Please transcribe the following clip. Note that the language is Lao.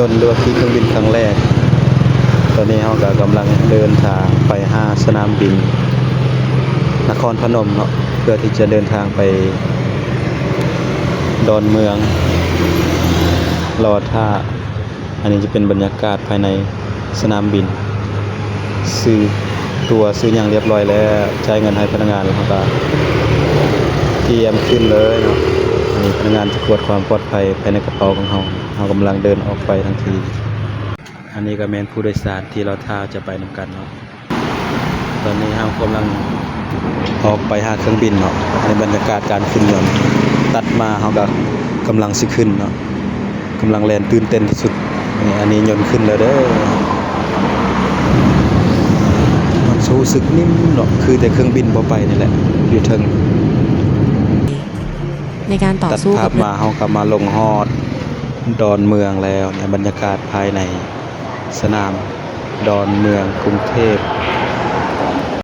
ຍົນ ຫຼືວ່າຂີ່ເຄື່ອງບິນຄັ້ງແລກ. ຕອນນີ້ເຮົາກໍກຳລັງເດີນທາງໄປຫາສະໜາມບິນນະຄອນພະນົມເນາະ ເພື່ອທີ່ຈະເດີນທາງໄປດອນເມືອງ ລໍຖ້າ. ອັນນີ້ຈະເປັນບັນຍາກາດພາຍໃນສະໜາມບິນ. ຊື້ຕົ໋ວຊື້ຫຍັງລຽບຮ້ອຍແລ້ວ, ຈ່າຍເງິນໃຫ້ພະນັກງານແລ້ວ ເຮົາກໍກຽມຂຶ້ນເລີຍເນາະ. ອັນນີ້ພະນັກງານຈະກວດຄວາມປອດໄພພາຍໃນກະເປົາຂອງເຮົາ. ເຮົາກຳລັງເດີນອອກໄປທັນທີ. ອັນນີ້ກໍແມ່ນຜູ້ໂດຍສານທີ່ລໍຖ້າຈະໄປນຳກັນເນາະ. ຕອນນີ້ເຮົາກຳລັງອອກໄປຫາເຄື່ອງບິນເນາະ. ໃນບັນຍາກາດການຂຶ້ນຍົນ, ຕັດມາເຮົາກໍກຳລັງຊິຂຶ້ນເນາະ. ກຳລັງແລ່ນຕື່ນເຕັ້ນທີ່ສຸດ. ນີ້ ອັນນີ້ຍົນຂຶ້ນແລ້ວເດີ. ມັນຮູ້ສຶກນິ່ມເນາະ, ຄືແຕ່ເຄື່ອງບິນບໍ່ໄປນີ້ແຫຼະ ຢູ່ເທິງ. ໃນການຕໍ່ສູ້ກັບ ຕັດພາບມາ ເຮົາກໍມາລົງຮອດດອນເມືອງແລ້ວ. ນີ້ ບັນຍາກາດພາຍໃນສະໜາມດອນເມືອງກຸງເທບ